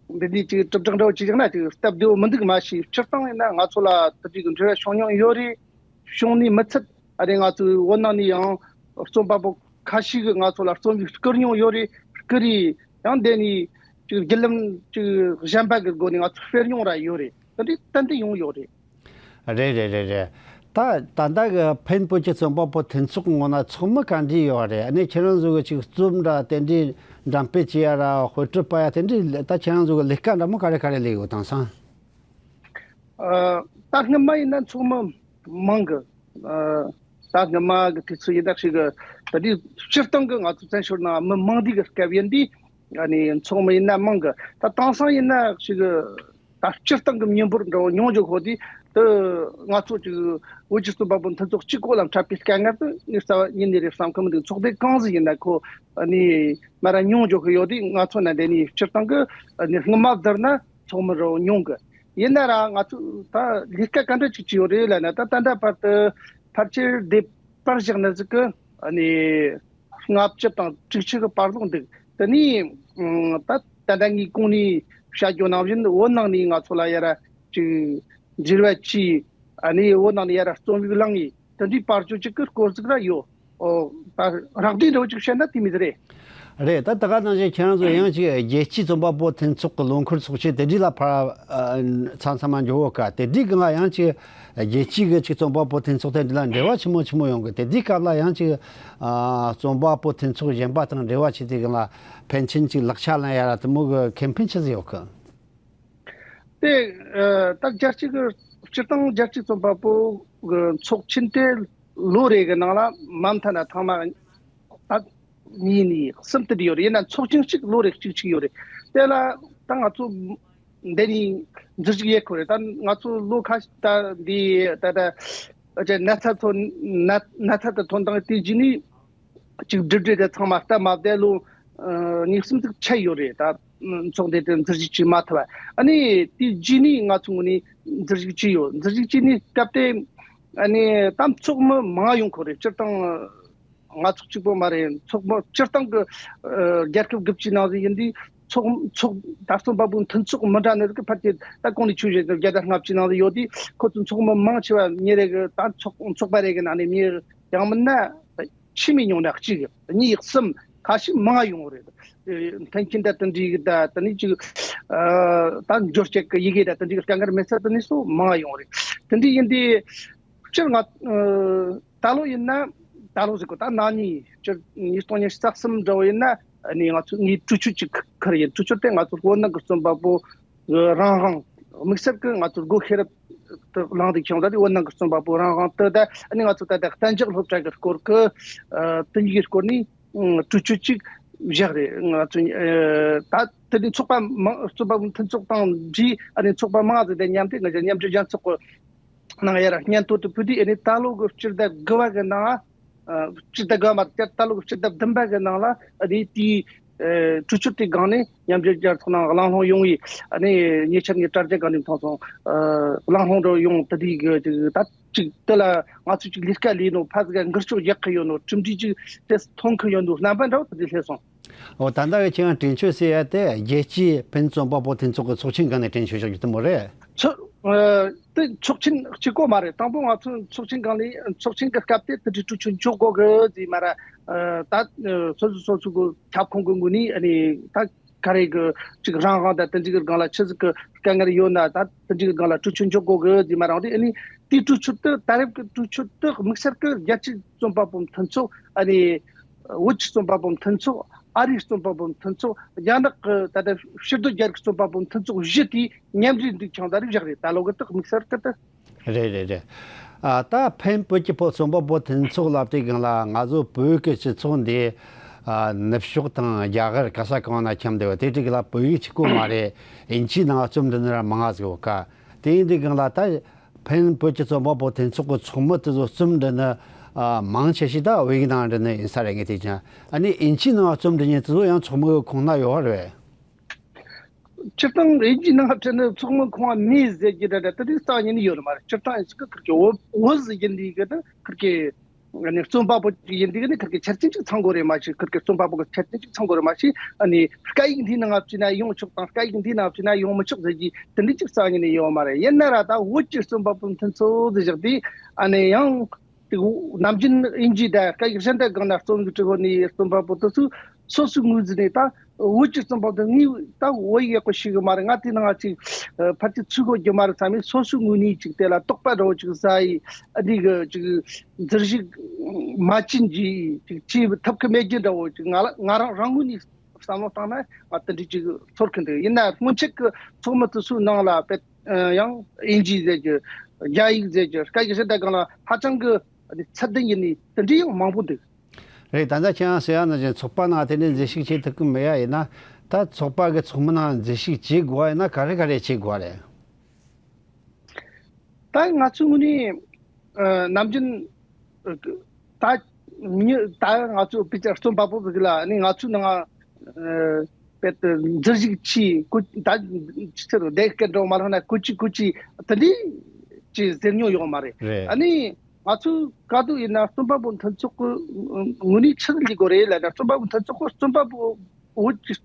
འདི་འདྲའི་ཅིག་གྲུབ་སྟེགས་འདྲ་བོ་ཅིག་ཡོང་ན་ཅིག་སྟབས་བདེ་བོ་མི་འདུག་མ་གཞི་སྤྱིར་བཏང་ཡིན་ན་ང་ཚོ་ལ་དེ་འདྲའི་གི་འབྲེལ་བ་བྱུང་མྱོང་ཡོད་རེད། བྱུང་ནི་མི་ཚད་ཨ་རེ་ང་ཚོའི་བོད་ནང་ནས་ཡང་རྩོམ་པ་པོ་ཁ་ཤས་ཀྱིས་ང་ཚོ་ལ་རྩོམ་ཡིག་བསྐུར་མྱོང་ཡོད་རེད། བསྐུར་རེད། ཡང་དེ་ནས་ཅིག་བརྒྱུད་ལམ་ཅིག་གཞན་པ་གི་སྒོ་ནས་ང་ཚོ་སྤེལ་མྱོང་ར་ཡོད་རེད། དེ་འདྲའི་ཏན་ཏན་ཡོང་ཡོད་རེད། རེད་རེད་རེད་རེད། ད་ད་ལྟ་གི་ཕན་བོད་ཀྱི་རྩོམ་པ་པོ་མཐུན་ཚོགས་ངོ་ན་ཚོགས་མི་ག་འདྲས་ཡོད་རེད། ཨ་ནི་ཁྱེད་རང་ཚོ་གི་ཅིག་རྩོམ་འདྲ་དེ་འདྲས་འགྲེམས་སྤེལ་བྱེད་ཡ་ར་དཔེ་སྐྲུན་པ་ཡ་དེ་འདྲས་ད་ཁྱེད་རང་ཚོ་གི་ལས་ཀ་འདྲ་མོ་ག་རེ་ག་རེ་ལས་ཡོད་དེང་སང་། ཨ། ད་སྔོན་མ་ཡིན་ན་ཚོགས་མི་མང་གི། ཨ། ད་སྔོན་མ་གི་དུས་ཚོད་ཡིན་ན་ཞིག་གི་ད་དེ་སྤྱིར་བཏང་གི་ང་ཚོ་བཙན་བྱོལ་ནང་མི་མང་འདུས་གི་སྐབས་ཡིན་དུས། ཨ་ནི་ཚོགས་མི་ཡིན་ན་མང་གི། ད་དེང་སང་ཡིན་ན་ཞིག་གི་ད་སྤྱིར་བཏང་གི་མི་འབོར་འདྲ་བོ་ཉུང་འཇོག་ཧོ་དུས་དུ་ང་ཚོ་ཅིག་བོད་ཀྱི་རྩོམ་པ་པོ་མཐུན་ཚོགས་གཅིག་པོ་ལ་འཕྲད་པའི་དཀའ་ངལ་དུ་ངས་རྩ་བ་ཉིད་ནས་རེད་བསམ་གི་མི་འདུག་ཚོགས་སྡེ་གང་ཟིག་ཡིན་ན་ཁོ་ཨ་ནི་མ་ར་ཉུང་འཇོག་གི་ཡོད་དུས། ང་ཚོ་ན་འདི་ནས་སྤྱིར་བཏང་གི་ཨ་ནི་སྔོན་མ་བསྡུར་ན་ཚོགས་མི་རོ་ཉུང་གི། ཡིན་ན་ར་ང་ཚོ་ད་ལས་ཀ་ག་འདྲ་ཅིག་བྱས་ཡོད་རེད་ལབ་ན། ད་ད་ལྟ་བར་དུ་ཕལ་ཆེར་སྡེ་པར་བཞག་ན་ཟིག་གི་ཨ་ནི་ལྔ་བཅུ་དང་དྲུག་ཅུ་གི་བར་ལོགས་འདུག་དེ་ནས་ཨ་ད་ད་ལྟ་ངས་གོང་ནས་བཤད་རྒྱུ་ནང་བཞིན་བོད་ནང་ནས་ང་ཚོ་ལ་ཡ་ར་ཅིག་འབྲེལ་བ་བྱས། ཨ་ནི་བོད་ནང་ནས་ཡ་ར་རྩོམ་ཡིག་བླངས་ངེས་དེ་འདྲའི་བར་གཅོད་ཅིག་གི་སྐོར་ཟིག་ར་ཡོད། ཨོ། ད་རགས་བསྡུས་འདྲ་བོ་ཅིག་བཤད་ན་དེ་མི་རེད། རེད། ད་ད་ག་ནང་བཞིན་ཁྱེད་རང་ཚོ་ཡང་ཅིག་རྒྱལ་སྤྱིའི་རྩོམ་པ་པོ་མཐུན་ཚོགས་ཀྱི་ལོ་འཁོར་ཚོགས་ཆེན་དེ་འདྲའི་ལ་ཕར་ཨ་མཚམས་མཚམས་མ་འགྱོ་བོ་ཀ་དེ་འདྲའི་སྒང་ལ་ཡང་ཅིག་རྒྱལ་སྤྱིའི་གི་ཅིག་རྩོམ་པ་པོ་མཐུན་ཚོགས་དེ་འདྲ་ལ་འབྲེལ་བ་ཆེན་མོ་ཆེན་མོ་ཡོང་གི། དེ་འདྲའི་སྐབས་ལ་ཡང་ཅིག་ཨ་རྩོམ་པ་པོ་མཐུན་ཚོགས་གཞན་པ་དང་འབྲེལ་བ་བྱེད་དུས་སྒང་ལ་ཕན་ཆད་ཅིག་ལག་ཆ་ལེན་ཡ་ར་དེ་མོ་གི་ཁེ་ཕན་ཆི་ཟིག་ཡོད་གི། དེ་ཨ་ད་རྒྱལ་སྤྱི་གི་སྤྱིར་བཏང་རྒྱལ་སྤྱིའི་རྩོམ་པ་པོ་གི་ཚོགས་ཆེན་དེ་ལོ་རེ་གི་ནང་ལ་མ་མཐའ་ན་ཐེངས་མ་ད་གཉིས་ནས་གསུམ་དེ་འདྲ་ཡོད་རེད། ཡིན་ན་ཚོགས་ཆེན་གཅིག་ལོ་རེ་གཅིག་གཅིག་ཡོད་རེད། དེ་ལ་ད་ང་ཚོ་འདི་ནས་འཛུལ་ཞུགས་ཡེད་དགོས་རེད། ད་ང་ཚོ་ལོ་ཁ་ཤས་ད་འདི་ད་ད་ཨ་ཅེ་ན་ཚ་ཐོན་ན་ན་ཚ་དེ་ཐོན་དང་དེ་རྗེས་ནས། ཅིག་སྒྲིབ་སྒྲིབ་དེ་ཚང་མ་སྟབས་མ་བདེ་ལོ་ཨ་གཉིས་གསུམ་ཙིག་ཆད་ཡོད་རེད། ད་ཚོགས་སྡེ་དེ་འཛུལ་ཞུགས་བྱེད་མ་ཐུབ་པ། ཨ་ནི་དེ་རྗེས་ནས་ང་ཚོ་ངོས་ནས་འཛུལ་ཞུགས་བྱས་ཡོད། འཛུལ་ཞུགས་བྱས་ནས་སྐབས་དེ་ཨ་ནི་ད་ཚོགས་མི་མང་ཡོང་གི་རེད། སྤྱིར་བཏང་ང་ཚོ་གཅིག་པོ་མ་རེད། ཚོགས་མི་སྤྱིར་བཏང་གི་ཨ་རྒྱལ་ཁབ་དགུ་བཅུའི་ནང་བཞིན་ཡིན་དུས་ཚོགས་ཚོགས་ད་རྩོམ་པ་པོ་མཐུན་ཚོགས་མི་འདྲ་ནི་རིགས་ཕལ་ཆེར་ད་གོང་ནས་ཆོས་བཤད་བརྒྱ་དང་ལྔ་བཅུའི་ནང་བཞིན་ཡོད་དུས། ཁོ་ཚོ་ཚོགས་མི་མང་ཆེ་བ་མི་རེ་གི་ད་ཚོགས་ཚོགས་པ་རེ་གི་ནང་ནས་མི་ཡང་མིན་ན། ཆེས་མེད་ཉུང་ན་གཅིག་གཉིས་གསུམ་ཁ་ཤས་མང་ཡོང་རེད། ཨེ་མཐུན་རྐྱེན་དང་དེ་འདྲའི་གི་ད་དེ་ནས་ཅིག་ཨ་ད་འབྱོར་སྤྱད་གི་ཡི་གེ་དང་དེ་འདྲའི་གི་དཀའ་ངལ་མེད་ས་དེ་ནས་སུ་མང་ཡོང་རེད། དེ་འདྲ་ཡིན་དུས་སྤྱིར་ང་ཨ་ད་ལོ་ཡིན་ན་ད་ལོ་ཟེར་གོ་ད་ན་ནིང་སྤྱིར་ཉིས་སྟོང་ཉི་ཤུ་རྩ་གསུམ་འདྲ་བོ་ཡིན་ན་ཨ་ནི་ང་ཚོ་ངའི་གྲོས་ཆོད་ཅིག་ཁུར་ཡིན། གྲོས་ཆོད་དེ་ང་ཚོ་བོད་ནང་གི་རྩོམ་པ་པོ་རང་དབང་། དམིགས་བསལ་གྱི་ང་ཚོ་སྒོ་ཤེས་རབ་ཏུ་བླངས་ཏེ་ཁྱོང་ད་དེ་བོད་ནང་གི་རྩོམ་པ་པོ་རང་དབང་དུ་ད་ཨ་ནི་ང་ཚོ་ད་ལྟ་གཏན་འཇགས་སློབ་གྲྭ་གི་སྐོར་གི་ཨ་དེ་གཉིས་ཀྱི་སྐོར་ནས་ཨ་གྲོས་ཆོད་ཅིག་བཞག་རེད། ང་ཚོ་ཨ་ད་དེ་ནས་ཚོགས་པ་མང་རྩོམ་པ་པོ་མཐུན་ཚོགས་དང་འདྲིས་ཨ་ནི་ཚོགས་པ་མང་ཟིག་དང་མཉམ་དུ་ང་ཚོ་མཉམ་འབྲེལ་རྒྱལ་ཚོགས་ཀྱི་ནང་ཡར་སྙན་ཐོ་དུ་ཕུལ་དུས་ཨ་ནི་ད་ལོ་གི་སྤྱི་ཟླ་དགུ་པ་གི་ནང་ཨ་སྤྱི་ཟླ་དགུ་པ་མ་ཟད་ད་ལོ་གི་སྤྱི་ཟླ་བདུན་པ་གི་ནང་ལ་ཨ་ནི་དེའི་ཨ་གྲོས་ཆོད་དེ་སྒང་ནས་མཉམ་འབྲེལ་རྒྱལ་ཚོགས་ནང་གླེང་སློང་ཡོང་བའི་ཨ་ནི་ཉེ་ཆར་ངས་དྲ་རྒྱ་སྒང་ནས་མཐོང་སོང་། ཨ་གླེང་སློང་འདྲ་ཡོང་དེ་དུས་གི་ཅིག་ད་ཅིག་དེ་ལ་ང་ཚོས་ཅིག་ལས་ཀ་ལས་ནོ་ཕ་ཟིག་འགུལ་སྐྱོད་རྒྱག་གི་ཡོད་ནོ་གྲུབ་འབྲས་ཅིག་དེ་ཐོན་གི་ཡོད་ནོ་རྣམ་པ་འདྲ་བོ་དེ་འདྲ་སླེབས་སོང་། འོ་ད་ལྟ་བའི་ཁྱེད་རང་དྲན་གཅོད་ཟེར་ཡ་དེ་རྒྱལ་སྤྱིའི་ཕན་རྩོམ་པ་པོ་མཐུན་ཚོགས་ཀྱི་ཚོགས་ཆེན་སྒང་ནས་དྲན་གཅོད་བྱ་རྒྱུ་དེ་མོ་རེད། ཚོ་ཨ་དེ་ཚོགས་ཆེན་གཅིག་པོ་མ་རེད། དང་པོ་ང་ཚོ་ཚོགས་ཆེན་སྒང་ནས་ཚོགས་ཆེན་གྱི་སྐབས་དེ་དེ་འདྲའི་གྲོས་ཆོད་འཇོག་དགོས་གི་ཟེར་མ་ར། ཨ་ད་ཨ་སོ་སོ་སོ་སོ་གི་ཁྱབ་ཁོངས་ཀྱི་ངོས་ནས་ཨ་ནི་ད་ག་རེ་གི་ཅིག་རང་དབང་དང་དེ་འདྲའི་གི་སྒང་ལ་ཆི་ཟིག་གི་དཀའ་ངལ་ཡོད་ན་ད་དེ་འདྲའི་གི་སྒང་ལ་གྲོས་ཆོད་འཇོག་དགོས་གི་ཟེར་མ་ར། དེ་ཨ་ནི་དེའི་གྲོས་ཆོད་དེ་ད་རེབ་ཀྱི་གྲོས་ཆོད་དེ་དམིགས་བསལ་གྱི་རྒྱལ་སྤྱིའི་རྩོམ་པ་པོ་མཐུན་ཚོགས་ཨ་ནི། བོད་ཀྱི་རྩོམ་པ་པོ་མཐུན་ཚོགས། ཨ་རིའི་རྩོམ་པ་པོ་མཐུན་ཚོགས། རྒྱ་ནག་གི་ད་ལྟ་ཕྱི་སྡོད་རྒྱ་རིགས་རྩོམ་པ་པོ་མཐུན་ཚོགས་བཞི་དེ་མཉམ་འབྲེལ་འདུག་ཀྱང་ད་རེས་བཞག་རེད། ད་ལོ་གི་དག་དམིགས་བསལ་གི་དེ། རེད་རེད་རེད། ཨ་ད་ཕན་བོད་ཀྱི་ཕོ་རྩོམ་པ་པོ་མཐུན་ཚོགས་ལབ་དུས་སྒང་ལ་ང་ཚོ་བོད་ཀྱི་སྤྱི་ཚོགས་འདི་ཨ་ནུབ་ཕྱོགས་དང་རྒྱ་གར་ག་ས་གང་ན་ཁྱབ་འདུག་དེ་དྲུག་ལ་བོད་ཡིག་གཅིག་པོ་མ་རེད། ཨིན་ཇིའི་ནང་རྩོམ་འབྲི་ནི་ར་མང་ང་ཟིག་ཡོད་ཀ་དེ་ཡིན་དུས་སྒང་ལ་ད། ཕན་བོད་ཀྱི་རྩོམ་པ་པོ་མཐུན་ཚོགས་ཀྱི་ཚོགས་མི་དེ་ཚོ་རྩོམ་འབྲི་ནི་ཨ་མང་ཆེ་ཤོས་ད་བོད་ཡིག་ནང་འབྲི་ནི་ཡིན་ས་རེད་ངས་བལྟས་ཀྱང་། ཨ་ནི་ཨིན་ཇིའི་ནང་རྩོམ་འབྲི་མཁན་དེ་ཚོ་ཡང་ཚོགས་མི་གི་ཁོངས་ན་ཡོད་རེད། སྤྱིར་བཏང་ཨིན་ཇིའི་ནང་འབྲི་ནི་ཚོགས་མི་ཁོངས་མེད་ཟེར་གྱི་འདྲ་འདྲ་དེ་རིགས་རྩ་བ་ཉིད་ནས་ཡོད་ནི་མ་རེད། སྤྱིར་བཏང་ཨིན་ཇི་གི་ཁུར་གི་བོད་བོད་ཟིག་ཡིན་དུས་གི་ད་ཁུར་གི་ཨ་ནི་རྩོམ་པ་པོ་ཅིག་ཡིན་དུས་ནི་ཁུར་གི་ཆ་རྐྱེན་ཅིག་ཚང་དགོས་རེད་མ་གཞི། ཁུར་གི་རྩོམ་པ་པོ་གི་ཆ་རྐྱེན་ཅིག་ཚང་དགོས་རེད་མ་གཞི། ཨ་ནི་སྐད་ཡིག་འདིའི་ནང་ང་བྲིས་ན་ཡོང་ཆོག་དང་སྐད་ཡིག་འདིའི་ནང་ང་བྲིས་ན་ཡོང་མི་ཆོག་ཟེར་གྱི་དེ་འདྲ་ཅིག་རྩ་བ་ཉིད་ནས་ཡོད་མ་རེད། ཡིན་ན་ར་ད་བོད་ཀྱི་རྩོམ་པ་པོ་མཐུན་ཚོགས་ཟེར་བཞག་དུས་ཨ་ནི་ཡང་། ནམ་རྒྱུན་དབྱིན་ཇི་དང་སྐད་ཡིག་གཞན་དག་སྒང་ན་རྩོམ་འབྲི་གོ་ནི་རྩོམ་པ་པོ་དེ་ཚོ་སོ་སོའི་ངོས་ཟིན་ནས་ད་བོད་ཀྱི་རྩོམ་པ་པོ་དེ་ངས་ད་བོད་ཡིག་ཡག་པོ་ཤེས་གི་མ་རེད། ང་དེ་ནང་ཅིག་ཕལ་ཆེར་ཚུད་གོ་རྒྱུ་མ་རེད་བསམ་ནས། སོ་སོའི་ངོས་ནས་ཅིག་དེ་ལ་དོགས་པ་འདྲ་བོ་ཅིག་ཟ་ཡི་འདི་གི་ཅིག་འཛུལ་ཞུགས་མ་བྱིན་གྱིས་ཅིག་བྱེད་ཐུབ་གི་མེད་རྒྱུ་འདྲ་བོ་ཅིག་ང་ལ་ང་རང་རང་ངོས་ནས་བསམ་བློ་བཏང་ན་ང་དེ་འདྲ་ཅིག་ཚོར་གི་འདུག་ཡིན་ན་སྔོན་ཆད་ཀྱི་ཚོགས་མི་དེ་ཚོའི་ནང་ལ་དཔེ་ཡང་དབྱིན་ཇི་ཟེར་རྒྱུ། རྒྱ་ཡིག་ཟེར་རྒྱུ། སྐད་ཡིག་གཞན་དག་སྒང་ལ་ཧ་ཅང་གི་ཚད་ལྡན་ཡིན་ནི་དེ་འདྲའི་ཡང་མང་པོ་འདུག་རེད། ད་ལྟ་ཁྱེད་རང་ཟེར་ཡ་ནང་བཞིན་ཚོགས་པ་ནང་དེ་འདྲའི་འཛུལ་ཞུགས་བྱེད་ཐུབ་ཀྱི་མེད་ཡ་ཡིན་ན། ད་ཚོགས་པ་གི་ཚོགས་མི་ནང་འཛུལ་ཞུགས་བྱེད་དགོས་པ་ཡིན་ན་ག་རེ་ག་རེ་བྱེད་དགོས་པ་རེད། ད་ང་ཚོའི་ངོས་ནས་ཨ་ནམ་རྒྱུན་ཨ་ད་མྱི་ད་ང་ཚོ་དཔེ་ཆ་རྩོམ་པ་པོ་ཟིག་ལ་ནི་ང་ཚོའི་ནང་ཨ་དཔེ་དེ་འཛུལ་ཞུགས་ཆེ་ཀུ་ད་ཆི་ཟེར་བདེ་སྐད་འགྲོ་མ་ལྷག་ན་ཀུ་ཅི་ཀུ་ཅི་དེ་འདྲའི་ཅི་ཟེར་མྱོང་ཡོད་མ་རེད། རེད། ཨ་ནི་ང་ཚོའི་ག་དུས་ཡིན་ན་རྩོམ་པ་པོ་མཐུན་ཚོགས་ཀྱི་ངོས་ནས་ཆི་ཟིག་ལས་དགོས་རེད་ལབ་ན། རྩོམ་པ་པོ་མཐུན་ཚོགས་ཀྱི་རྩོམ་པ་པོ་བོད་ཀྱི་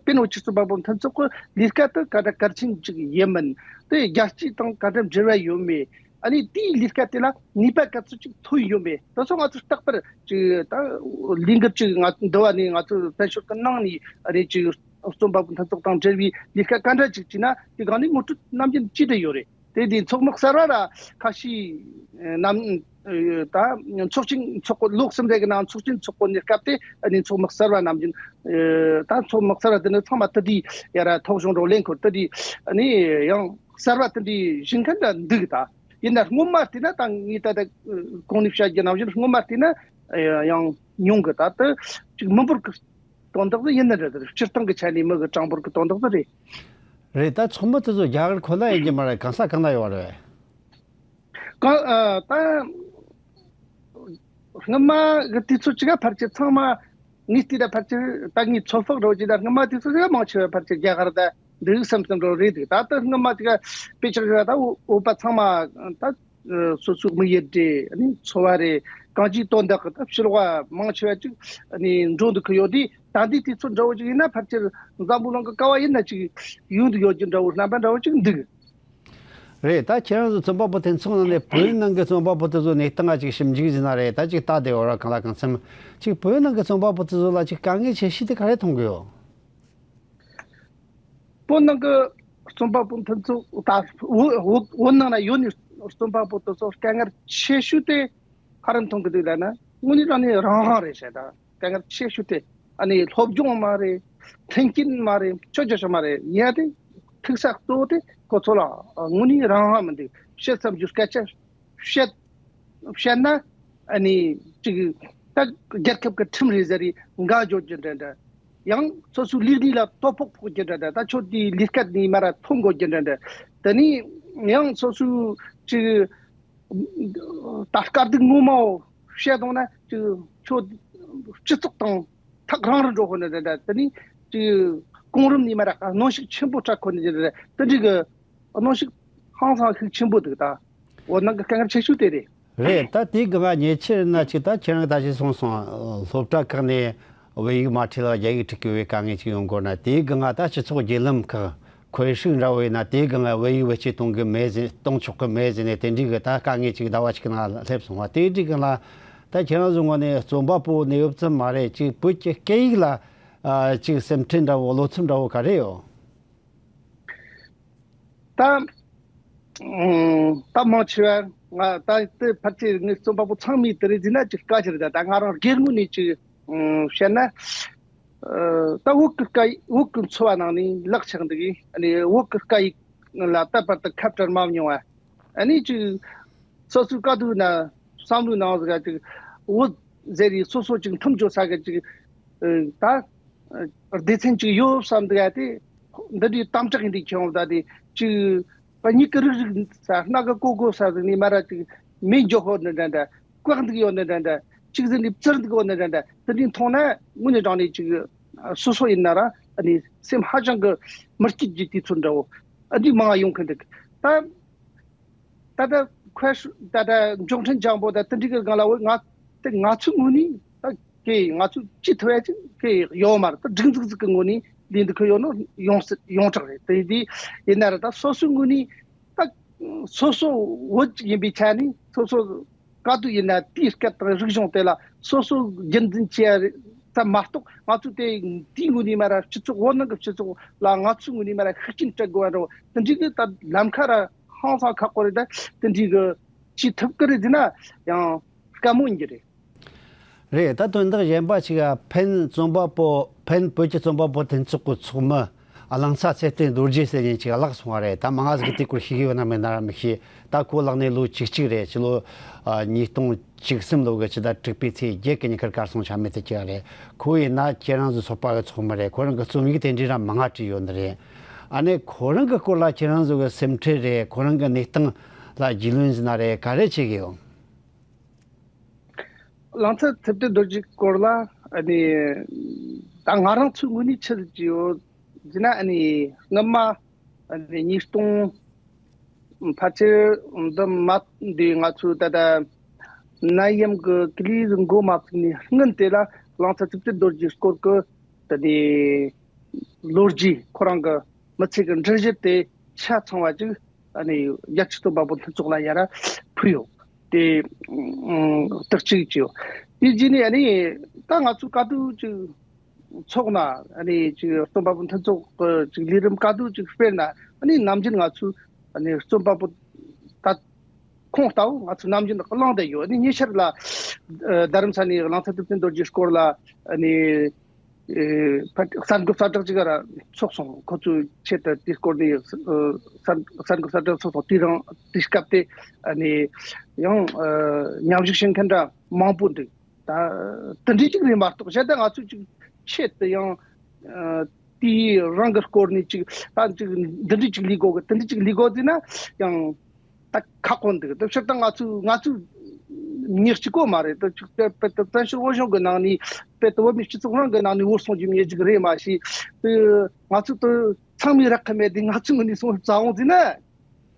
དཔེ་བོད་ཀྱི་རྩོམ་པ་པོ་མཐུན་ཚོགས་ཀྱི་ལས་ཀ་དེ་ག་འདྲ་གལ་ཆེན་ཅིག་ཡིན་མིན། དེ་རྒྱལ་སྤྱི་དང་ག་འདྲ་འབྲེལ་བ་ཡོད་མེད། ཨ་ནི་དེའི་ལས་ཀ་དེ་ལ་ནུས་པ་ག་ཚོད་ཅིག་ཐོན་ཡོད་མེད། དེ་ཚོ་ང་ཚོ་རྟག་པར་ཅིག་ད་ལས་འགུལ་ཅིག་ང་འདི་བ་ནས་ང་ཚོ་བཙན་བྱོལ་གྱི་ནང་ནས་ཨ་ནི་ཅིག་རྩོམ་པ་པོ་མཐུན་ཚོགས་དང་འབྲེལ་བའི་ལས་ཀ་ག་འདྲ་ཅིག་བྱས་ན་དེ་སྒང་ནས་ངོ་སྤྲོད་ནམ་རྒྱུན་བྱེད་བསྡད་ཡོད་རེད། དེ་དེ་ཚོགས་མི་གསར་བ་ར་ཁ་ཤས་ནམ་ད་ཚོགས་ཆེན་འཚོགས་གོ། ལོ་གསུམ་རེ་གི་ནང་ཚོགས་ཆེན་འཚོགས་གོ་ནི་སྐབས་དེ་ཨ་ནི་ཚོགས་མི་གསར་བ་ནམ་རྒྱུན་ད་ཚོགས་མི་གསར་བ་དེ་ནི་ཚང་མ་དེ་དུས་ཡ་ར་ཐོག་གཞུང་རོགས་ལེན་ཁོར་དེ་དུས་ཨ་ནི་ཡང་གསར་བ་དེ་འདྲའི་བཞེངས་མཁན་འདྲ་འདུག་ད་ཡིན་ན་སྔོན་མ་བལྟས་ན་ད་ངས་ད་ལྟ་གོང་ནས་བཤད་རྒྱུ་ནང་བཞིན་སྔོན་མ་བལྟས་ན་ཡང་ཉུང་གི། ད་དེ་ཅིག་མི་འབོར་གི་དོན་དག་དེ་ཡིན་ནི་རེད། སྤྱིར་བཏང་གི་ཆ་ནས་མི་གི་གྲངས་འབོར་གི་དོན་དག་དེ་རེད། རེད། ད་ཚོགས་མི་དེ་ཚོ་རྒྱ་གར་ཁོ་ན་ཡིན་གྱི་མ་རེད། གང་ས་གང་ན་ཡོད་རེད། གང་ཨ་ད་སྔོན་མ་གི་དུས་ཚོད་ཅིག་ག་ཕལ་ཆེར་ཚང་མ་ངས་བལྟས་ད་ཕལ་ཆེར་ད་ངས་ཚོད་དཔག་འདྲ་བོ་ཅིག་ད་སྔོན་མ་དུས་ཚོད་ཅིག་ག་མང་ཆེ་བ་ཕལ་ཆེར་རྒྱ་གར་ད་འདུག་བསམ་བསམ་འདྲ་བོ་རེད་འདུག་ད་ལྟ་སྔོན་མ་ཅིག་ག་དཔེ་ཆ་ཅིག་ག་ད་བོད་པ་ཚང་མ་ད་སོ་སོའི་དམིགས་ཡུལ་དེ་ནི་འཚོ་བ་རེད། གང་ཅིའི་དོན་དག་གི་ད་ཕྱི་ལོགས་མང་ཆེ་བ་ཅིག་ནི་འགྲོ་འདུག་གི་ཡོད་དུས། ད་འདི་དུས་ཚོད་འདྲ་བོ་ཅིག་ཡིན་ན་ཕལ་ཆེར་འཛམ་བུ་གླིང་གི་ག་བ་ཡིན་ན་ཅིག་ཡོང་འདུག་ཡོད་རྒྱུ་འདྲ་བོ་རྣམ་པ་འདྲ་བོ་ཅིག་འདུག་རེད། ད་ཁྱེད་རང་ཚོ་རྩོམ་པ་པོ་མཐུན་ཚོགས་ནང་ནས་བོད་ནང་གི་རྩོམ་པ་པོ་དེ་ཚོ་གནས་སྟངས་ཅིག་ཞིབ་འཇུག་བྱས་ན་རེད། ད་ཅིག་ལྟ་བདེ་བོ་ར་གང་ལ་གང་འཚམ་ཅིག་བོད་ནང་གི་རྩོམ་པ་པོ་དེ་ཚོ་ལ་ཅིག་དཀའ་ངལ་ཆེ་ཤོས་དེ་ག་རེ་མཐོང་གི་ཡོད། བོད་ནང་གི་རྩོམ་པ་པོ་མཐུན་ཚོགས་ད་བོད་བོད་བོད་ནང་ན་ཡོད་ནི་རྩོམ་པ་པོ་དེ་ཚོ་དཀའ་ངལ་ཆེ་ཤོས་དེ་ག་རེ་མཐོང་གི་འདུག་ལབ་ན། དངོས་གནས་དྲང་གནས་རང་དབང་རེད་ཤག་ད་དཀའ་ངལ་ཆེ་ཤོས་དེ་ཨ་ནི་སློབ་སྦྱོང་མ་རེད། མཐུན་རྐྱེན་མ་རེད། ཆོས་བརྒྱ་ཆ་མ་རེད། ཡ་དེ་ཐུག་ས་གཙོ་བོ་དེ་ཁོ་ཚོ་ལ་དངོས་གནས་རང་དབང་མི་འདུག་བཤད་བསམ་རྒྱུ་སྐད་ཆ་བཤད་བཤད་ན་ཨ་ནི་ཅིག་ད་རྒྱལ་ཁབ་ཀྱི་ཁྲིམས་རེད་ཟེར་རེ་འགལ་འཇོག་རྒྱུ་འདྲ་འདྲ། ཡང་སོ་སོའི་ལས་གནས་ལ་དོ་ཕོག་ཕོག་རྒྱུ་འདྲ་འདྲ། ད་ཁྱོད་དེའི་ལས་ཀ་ནས་མར་ཐོན་དགོས་རྒྱུ་འདྲ་འདྲ། དེ་ནས་ཡང་སོ་སོའི་ཅིག་ད་དཀའ་སྡུག་ངོ་མ་བཤད་བཏང་ན་ཅིག་ཁྱོད་སྤྱི་ཚོགས་དང་ཐག་རིང་རུ་འགྲོ་ཁོ་ནི་འདྲ་འདྲ། དེ་ནས་ཅིག་གོང་རིམ་ནས་མར་གནོན་ཤུགས་ཆེན་པོ་སྤྲད་ཁོ་ནི་འདྲ་འདྲ། དེ་འདྲའི་གི་གནོན་ཤུགས་ཧང་སང་ཤུགས་ཆེན་པོ་འདུག་ད་འོ་ནང་གི་དཀའ་ངལ་ཆེ་ཤོས་དེ་རེད། རེད། ད་དེའི་སྒང་ང་ཉེ་ཆར་ན་ཅིག་ད་ཁྱེད་རང་ད་ཅིག་གསུངས་སོང་། སློབ་གྲྭ་ཁག་ནས་བོད་ཡིག་མ་ཁྲིད་ལ་རྒྱ་ཡིག་ཁྲིད་དགོས་པའི་དཀའ་ངལ་ཅིག་ཡོང་དགོས་ན། དེའི་སྒང་ང་ད་སྤྱི་ཚོགས་བརྒྱུད་ལམ་ཁག་ཁོར་ཡུག་འདྲ་བོ་ཡིན་ན། དེའི་སྒང་ང་བོད་ཡིག་བེད་སྤྱོད་གཏོང་གི་མེད་ཟེར། གཏོང་ཆོག་གི་མེད་ཟེར་ནས་དེ་འདྲའི་གི་ད་དཀའ་ངལ་ཅིག་ཟླ་བ་གཅིག་གི་ནང་ལ་སླེབས་སོང་བ། དེའི་འདྲའི་སྒང་ལ་ད་ཁྱེད་རང་ཚོའི་ངོས་ནས་རྩོམ་པ་པོ་ནས་ཡོད་ཙམ་མ་རེད། ཅིག་བོད་ཀྱི་སྐད་ཡིག་ལ་ཨ་ཅིག་སེམས་ཁྲལ་འདྲ་བོ་བློ་འཚབ་འདྲ་བོ་ག་རེ་ཡོད། ད་ཨང་ད་མང་ཆེ་བ་ང་ད་ལྟའི་ཕལ་ཆེར་ངའི་རྩོམ་པ་པོ་ཚང་མས་དེ་རེད་ཟེར་ན་ཅིག་དཀའ་ཅིག་རེད། ད་ད་ང་རང་སྒེར་ངོས་ནས་ཅིག་ཨང་བཤད་ན། ཨ་ད་བོད་ཀྱི་སྐད་ཡིག་བོད་ཀྱི་འཚོ་བ་ནང་ནས་ལག་ཆགས་འདུག་གི། ཨ་ནི་བོད་ཀྱི་སྐད་ཡིག་ལ་ད་བར་དུ་ཁ་བྲལ་མ་མྱོང་བ། ཨ་ནི་ཅིག་སོ་སོའི་དཀའ་སྡུག་ན་བསམ་བློའི་ནང་ཟིག་ག་ཅིག་བོད་ཟེར་རེ་སོ་སོ་ཅིག་མཐུན་སྦྱོར་ས་གི་ཅིག་ཨ་ད་སྡེ་ཚན་ཅིག་ཡོད་བསམ་འདུག་ཡ་དེ་འདི་འདྲའི་དམ་དྲག་ཡིན་དུས་ཁྱེད་འོང་ད་དེ་ཅིག་པ་མྱིག་གི་རིག་རིག་ས་སྣ་གི་ཀོ་ཀོ་ས་ཟིག་ནས་མ་ར་ཅིག་མེ་འཇོག་ཧོ་འདྲ་འདྲ་འདྲ། བཀག་འདུག་ཡོད་འདྲ་འདྲ་འདྲ། ཅིག་ཟིག་ནས་བཙིར་འདུག་ཡོད་འདྲ་འདྲ་འདྲ། དེ་འདྲའི་མཐོང་ན་དངོས་གནས་དྲང་གནས་ཅིག་སོ་སོ་ཡིན་ན་ར་ཨ་ནི་སེམས་ཧ་ཅང་གི་མི་སྐྱིད་ཀྱི་དུས་ཚོད་འདྲ་བོ་ཨ་འདི་མང་ཡོང་གི་འདུག་ད་ད་ལྟ་ཁོས་ད་ལྟ་མགྱོགས་འཕྲིན་ལྗང་པོ་ད་དེ་འདྲའི་གི་སྒང་ལ་འོ་ང་དེ་ང་ཚོའི་ངོས་ནས་ད་ཀྱེ་ང་ཚོས་ཅི་ཐུབ་ཡ་ཅིག་ཀྱེ་ཡོད་མ་རེད། ད་སྒྲིག་འཛུགས་ཟིག་གི་ངོས་ནས་ལས་འདི་ཁོ་ཡོད་ནོ་ཡོངས་སུ་ཡོངས་གྲགས་རེད། དེ་དེ་ཡིན་ན་ར་ད་སོ་སོའི་ངོས་ནས་ད་སོ་སོ་བོད་ཅིག་ཡིན་པའི་ཆ་ནས་སོ་སོ་ ག་དུས་ཡིན་ན་དེའི་སྐད་དང་རིག་གཞུང་དེ་ལ་སོ་སོ་རྒྱུན་འཛིན་བྱེད་ཡ་རེད་ཙམ་མ་གཏོགས། ང་ཚོས་དེ་དེའི་ངོས་ནས་མར་སྤྱི་ཚོགས་བོད་ནང་གི་སྤྱི་ཚོགས་ལ་ང་ཚོའི་ངོས་ནས་མར་ཤུགས་རྐྱེན་སྤྲད་དགོས་པ་འདྲ་བོ་དེ་འདྲའི་གི་ད་ལམ་ཁ་ར་ཧང་སང་ཁག་པོ་རེད། ད་དེ་འདྲའི་གི་བྱེད་ཐུབ་ཀྱི་རེད་ཟེར་ན་ཡང་དཀའ་མོ་ཡིན་གྱི་རེད། རེད། ད་དོན་དག་གཞན་པ་ཞིག་ཨ། ཕན་རྩོམ་པ་པོ་ཕན་བོད་ཀྱི་རྩོམ་པ་པོ་མཐུན་ཚོགས་ཀྱི་ཚོགས་མི་གླང་ཚ་ཚེ་བརྟན་རྡོ་རྗེ་ཟེར་མཁན་ཅིག་བརླག་སོང་བ་རེད། ད་མང་ང་ཟིག་གིས་དེའི་སྐོར་ཤེས་ཀྱི་ཡོད་ན་མེད་ན་ར་མི་ཤེས། ད་ཁོ་བརླག་ནས་ལོ་བཅུ་གཅིག་རེད། ཕྱི་ལོ་ཨ། ཉིས་སྟོང་བཅུ་གསུམ་ལོ་གི་ཕྱི་ཟླ་དྲུག་པའི་ཚེས་བརྒྱད་ཀྱི་ཉིན་ཁར་གར་སོང་ཆ་མེད་དུ་གྱུར་བ་རེད། ཁོ་ཡིན་ན་ཁྱེད་རང་ཚོའི་ཚོགས་པ་གི་ཚོགས་མི་རེད། ཁོ་རང་གི་རྩོམ་ཡིག་དེ་འདྲའི་ར་མང་ང་བྲིས་ཡོད་ནི་རེད། ཨ་ནི་ཁོ་རང་གི་སྐོར་ལ་ཁྱེད་རང་ཚོ་གི་སེམས་ཁྲལ་རེད། ཁོ་རང་གི་གནས་སྟངས་ལ་རྒྱུས་ལོན་ཟེར་ན་རེད། ག་རེ་བྱེད་ཀྱི་ཡོད། གླང་ཚ་ཚེ་བརྟན་རྡོ་རྗེའི་སྐོར་ལ་ཨ་ནི་ད་ང་རང་ཚོའི་ངོས་ནས་ཆི་ཟིག་བྱས་ཡོད་ཟེར་ན། ཨ་ནི་སྔོན་མ་ཨ་ནི་ཉིས་སྟོང་ཕལ་ཆེར་འདི་མ་འདི་ང་ཚོའི་ད་ལྟ་ནད་ཡམས་ཀྱི་ཀི་ལི་འགོ་མ་ཚུགས་ནས་སྔོན་དེ་ལ་གླང་ཚ་ཚེ་བརྟན་རྡོ་རྗེའི་སྐོར་གྱི་ད་ནི་ལོ་རྒྱུས། ཁོ་རང་གི་མི་ཚེ་གི་འགྲུལ་བཞུད་དེ་ཆ་ཚང་བ་ཅིག་ཨ་ནི་རྒྱལ་སྤྱིའི་རྩོམ་པ་པོ་མཐུན་ཚོགས་ལ་ཡར་ཕུལ་ཡོད། དེ་ཨ་རྟགས་གཅིག་བྱས་ཡོད། དེ་རྗེས་ནས་ཨ་ནི་ད་ང་ཚོ་ག་དུས་ཅིག་ཚོགས་ན། ཨ་ནི་ཅིག་རྩོམ་པ་པོ་མཐུན་ཚོགས་ཀྱི་ཅིག་ལས་རིམ་ག་དུས་ཅིག་སྤེལ་ན། ཨ་ནི་ནམ་རྒྱུན་ང་ཚོ་ཨ་ནི་རྩོམ་པ་པོ་ད་ཁོང་ལྟ་བུ་ང་ཚོ་ནམ་རྒྱུན་གླེང་བསྡད་ཡོད། ཨ་ནི་ཉེ་ཆར་ལ་ཨ་རྡ་རམ་ས་ནས་གླང་ཚ་ཚེ་བརྟན་རྡོ་རྗེའི་སྐོར་ལ་ཨ་ནི་ཨེ་ཕ་གསར་འགོད་གསལ་བསྒྲགས་ཅིག་ར་ཚོགས་སོང་། ཁོ་ཚོའི་ཆེད་དུ་དེའི་སྐོར་ནས་ཨ་གསར་གསར་འགོད་གསལ་བསྒྲགས་ཚོགས་སོང་། དེ་རིང་དེའི་སྐབས་དེ་ཨ་ནི་ཡང་ཨ་མཉམ་ཞུགས་བྱེད་མཁན་འདྲ་མང་པོ་འདུག། ད་དེ་འདྲའི་ཅིག་རེད་མ་གཏོགས། གཞན་དག་ང་ཚོས་ཅིག་ཆེད་དུ་ཡང་ཨ་དེའི་རང་གི་སྐོར་ནས་ཅིག་ད་ཅིག་འདི་འདྲའི་ཅིག་ལས་དགོས་གི། དེ་འདྲའི་ཅིག་ལས་དགོས་ཟེར་ན་ཡང་ད་ཁག་པོ་འདུག། དེ་སྤྱིར་བཏང་ང་ཚོས་ང་ཚོས་མྱི་གཅིག་པོ་མ་རེད། དེ་ཅིག་དཔེ་དཔེ་དེ་བཙན་བྱོལ་བོད་གཞུང་གི་ནང་ནས། དཔེ་དེ་བོད་མིའི་སྤྱི་ཚོགས་རང་གི་ནང་ནས་འོས་སོང་རྒྱུ་མྱི་ཅིག་རེད་མ་གཞི། དེ་ང་ཚོ་དེ་ཚང་མས་རག་གི་མེད། དེ་ང་ཚོའི་ངོས་ནས་སོང་བ་བཙལ་འོང་ཟེར་ན།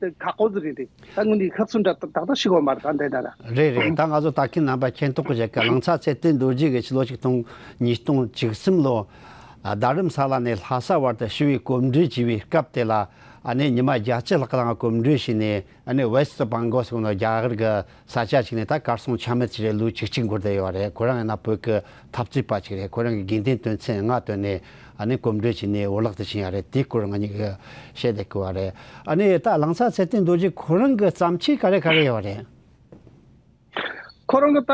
དེ་ཁག་པོ་ཟིག་རེད། དེ་ད་དངོས་གནས་ཁག་ཚུལ་འདྲ་ཏག་ཏག་ཞིག་ཡོད་མ་རེད། ད་འདི་འདྲ་ར། རེད་རེད། ད་ང་ཚོ་ད་གིན་རྣམ་པ་མཁྱེན་རྟོགས་ཀྱི་བྱེད་ཀ། གླང་ཚ་ཚེ་བརྟན་རྡོ་རྗེ་གི་ཕྱི་ལོ་ཆིག་སྟོང་ཉིས་སྟོང་བཅུ་གསུམ་ལོ། ཨ་རྡ་རམ་ས་ལ་ནས་ལྷ་ས་བར་དུ་ཞི་བའི་གོམ་བགྲོད་བྱས་པའི་སྐབས་དེ་ལ། ཨ་ནི་ཉི་མ་བརྒྱད་ཅུ་ལྷག་ལ་གོམ་བགྲོད་བྱས་ནས། ཨ་ནི་ཝེ་སི་ཊི་བྷང་གོ་ཟེར་ནོ་རྒྱ་གར་གི་ས་ཆ་ཞིག་ནས་ད་གར་སོང་ཆ་མེད་ཅིག་རེད། ལོ་བཅུ་གཅིག་འགོར་བསྡད་ཡོད་རེད། ཁོ་རང་ཡིན་ན་བོད་ཀྱི་འཐབ་རྩོད་པ་ཅིག་རེད། ཁོ་རང་གི་དགེ་འདུན་དོན་ཚན་ལྔ་བཏོན་ནས། ཨ་ནི་གོམ་བགྲོད་བྱས་ནས་བོར་བརླག་ཏུ་ཕྱིན་ཡོད་རེད། དེའི་སྐོར་ང་གཉིས་ཀྱིས་བཤད་བསྡད་ཀྱི་ཡོད་རེད། ཨ་ནི་ད་གླང་ཚ་ཚེ་བརྟན་རྡོ་རྗེ་ཁོ་རང་གི་བརྩམས་ཆོས་ག་རེ་ག་རེ་ཡོད་རེད། ཁོ་རང་གི་ད་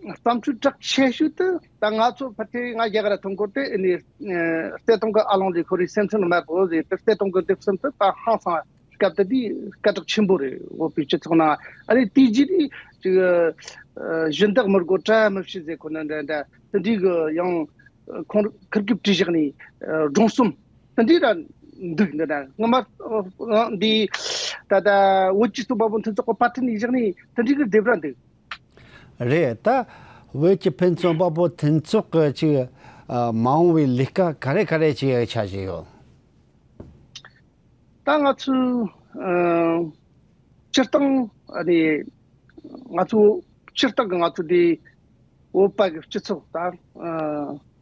བརྩམས་ཆོས་གྲགས་ཆེ་ཤོས་དེ་ད་ང་ཚོ་ཕལ་ཆེར་ང་རྒྱ་གར་ཐོན་གོ་དེ་ཨ་ནི་ཨ་བརྩེ་དུང་གི་ཨ་ལོང་ལས་ཁོ་རའི་སེམས་ཚོར་མ་བོ་ཟེར་དེ། བརྩེ་དུང་གི་དེབ་གསུམ་དེ་ད་ཧང་སང་སྐབས་དེ་དུས་སྐད་གྲགས་ཆེན་པོ་རེད། བོད་པའི་སྤྱི་ཚོགས་ནང་། ཨ་ནི་དེའི་རྗེས་ནས་ཅིག་ཨ་གཞན་དག་མི་དགོས་གྲལ་མི་བྱེད་ཟེར་ཁོ་ན་འདྲ་འདྲ། དེ་འདྲའི་གི་ཡང་ཁོང་ཁིར་གི་བྲིས་བཞག་ནས་ཨ་སྒྲུང་གསུམ་དེ་འདྲའི་ར་འདུག། འདི་འདྲ་སྔོན་མ་འདི་ད་ལྟ་བོད་ཀྱི་རྩོམ་པ་པོ་མཐུན་ཚོགས་ཀྱི་པར་སྐྲུན་ནས་བཞག་ནས་དེ་འདྲའི་གི་དེབ་ར་འདུག། རེད། ད་བོད་ཀྱི་ཕན་རྩོམ་པ་པོ་མཐུན་ཚོགས་ཀྱི་ཅིག་ཨ་མ་འོངས་པའི་ལས་ཀ་ག་རེ་ག་རེ་བྱེད་ཡག་འཆར་གཞི་ཡོད། ད་ང་ཚོས་ཨ་སྤྱིར་བཏང་ཨ་ནི་ང་ཚོ་སྤྱིར་བཏང་གི་ང་ཚོ་འདི་བོད་པ་གི་སྤྱི་ཚོགས་དང་ཨ་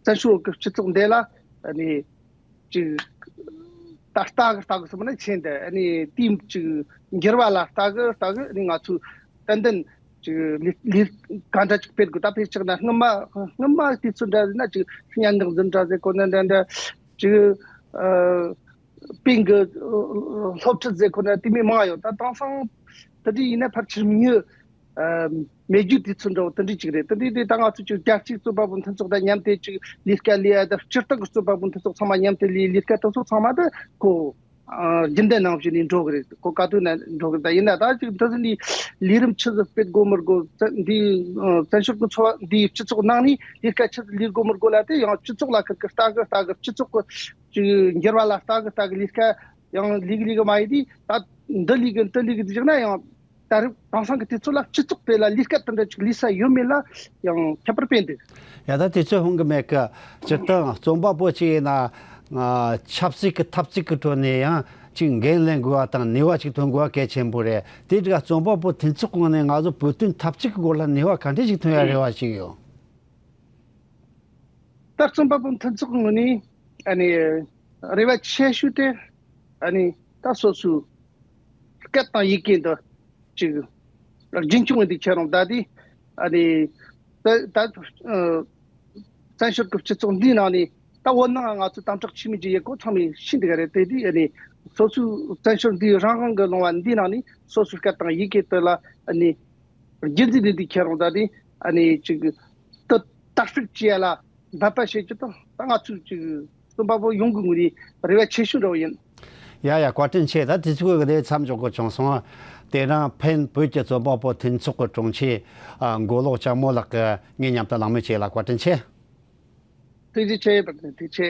བཙན་བྱོལ་བོད་ཀྱི་སྤྱི་ཚོགས་འདི་ལ་ཨ་ནི་ཅིག་ད་ལྟ་གི་ལྟ་གི་སོང་ན་ཆེན་དེ་ཨ་ནི་དེའི་ཅིག་འགྱུར་བ་ལ་ལྟ་གི་ལྟ་གི་ཨ་ནི་ང་ཚོས་ཏན་ཏན་ཅིག་ལས་ལས་ག་འདྲ་ཅིག་སྤེལ་དགོས། ད་དཔེ་ཆ་བཞག་ན་སྔོན་མ་སྔོན་མ་དུས་ཚོད་འདྲ་ན་ཅིག་སྙན་ངག་འཛིན་གྲྭ་ཟེར་གོ་ན་འདྲ་འདྲ། ཅིག་ཨ་པིང་གི་སློབ་ཁྲིད་ཟེར་གོ་ན་དེ་མོ་མང་ཡོད། ད་དེང་སང་དེ་འདྲ་ཡིན་ན་ཕལ་ཆེར་མྱི་ཨ་མེད་རྒྱུ་དུས་ཚོད་འདྲ་བོ་དེ་འདྲ་ཅིག་རེད། དེ་འདྲ་དེ་ད་ང་ཚོ་ཅིག་རྒྱལ་སྤྱིའི་རྩོམ་པ་པོ་མཐུན་ཚོགས་དང་མཉམ་དུ་ཅིག་ལས་ཀ་ལས་ཡ། ད་སྤྱིར་བཏང་གི་རྩོམ་པ་པོ་མཐུན་ཚོགས་ཚང་མ་མཉམ་དུ་ལས་ལས་ཀ་དེ་ཚོ་ཚང་མ་ད་ཁོ་ཨ་རྒྱུན་ལྡན་ནང་བཞིན་ནས་འགྲོ་གི་རེད། ཁོ་ག་དུས་ན་འགྲོ་གི་རེད། ད་ཡིན་ན་ད་ཅིག་འདི་ཚོ་ནི་ལས་རིམ་ཆི་ཟིག་སྤེལ་དགོས་མི་དགོས། བཙན་འདི་ཨ་བཙན་བྱོལ་གི་འཚོ་བ་འདིའི་སྤྱི་ཚོགས་ནང་ནས་ལས་ཀ་ཆི་ཟིག་ལས་དགོས་མི་དགོས་ལ་དེ་ཡང་སྤྱི་ཚོགས་ལ་ཁིར་གི་ལྟ་གི་ལྟ་གི། སྤྱི་ཚོགས་གི་ཅིག་འགྱུར་བ་ལ་ལྟ་གི་ལྟ་གི། ལས་ཀ་ཡང་ལས་གི་ལས་གི་མ་ཡིན་དུས་ད་འདི་ལས་གི་འདི་ལས་གི་དེ་བཞག་ན་ཡང་ད་རེས་དེང་སང་གི་དུས་ཚོད་ལ་སྤྱི་ཚོགས་དེ་ལ་ལས་ཀ་དེ་འདྲ་ཅིག་ལས་ས་ཡོད་མེད་ལ་ཡང་ཁྱད་པར་དཔེ་འདུག། ཡ་ད་དུས་ཚོད་ཧུང་གི་མེད་གི། སྤྱིར་བཏང་རྩོམ་པ་པོ་ཅིག་ཡིན་ན་ང་ཆབ་སྲིད་ཀྱི་འཐབ་རྩོད་ཀྱི་ཁྲོད་ནས་ཡང་ཅིག་འགན་ལེན་དགོས་པ་དང་ནུས་པ་ཅིག་ཐོན་དགོས་པ་གལ་ཆེན་པོ་རེད། དེ་འདྲ་རྩོམ་པ་པོ་མཐུན་ཚོགས་ངོས་ནས་ང་ཚོ་བོད་དོན་འཐབ་རྩོད་ཀྱི་སྐོར་ལ་ནུས་པ་ག་འདྲ་ཞིག་ཐོན་ཡ་རེ་བ་ཞིག་ཡོད། ད་རྩོམ་པ་པོ་མཐུན་ཚོགས་ངོས་ནས་ཨ་ནི་རེ་བ་ཆེ་ཤོས་དེ་ཨ་ནི་ད་སོ་སོའི་སྐད་དང་ཡི་གེ་འདི་ཅིག་ རྒྱུན་འཁྱོངས་འདི་ཁྱེད་རང་ད་དེ་ཨ་ནི་ད་ད་བཙན་བྱོལ་གྱི་སྤྱི་ཚོགས་འདིའི་ནང་ནས་ད་འོ་ན་ང་ཚོ་དམ་དྲག་ཆེ་མི་ཅིག་ཡེ་གོ་ཚང་མས་ཤེས་འདི་ག་རེད། དེ་དུས་ཨ་ནི་སོ་སོའི་བཙན་བྱོལ་འདིའི་རང་དབང་གི་ལུང་བ་འདིའི་ནང་ནས་སོ་སོའི་སྐད་དང་ཡི་གེ་དེ་ལ་ཨ་ནི་རྒྱུན་འཛིན་འདི་འདི་ཁྱེད་རང་ད་དེ་ཨ་ནི་ཅིག་ད་དར་སྤེལ་བྱེད་ཡ་ལ་འབད་པ་བྱེད་རྒྱུ་དང་ད་ང་ཚོའི་ཅིག་རྩོམ་པ་པོ་ཡོངས་ཀྱི་ངོས་ནས་རེ་བ་ཆེ་ཤོས་འདྲ་བོ་ཡིན། ཡ་ཡ། བཀའ་དྲིན་ཆེ། ད་དུས་ཚོད་ཀྱི་དེ་མཚམས་འཇོག་དགོས་བྱུང་སོང་། དེ་རིང་ཕན་བོད་ཀྱི་རྩོམ་པ་པོ་མཐུན་ཚོགས་ཀྱི་དྲུང་ཆེ་ཨ་མགོ་ལོག་ལྕགས་མོ་ལགས་ཀྱིས་ངའི་མཉམ་དུ་གླེང་མོལ་བྱས་ལ་བཀའ་དྲིན་ཆེ། ཐུགས་རྗེ་ཆེ། བཀའ་དྲིན་ཆེ།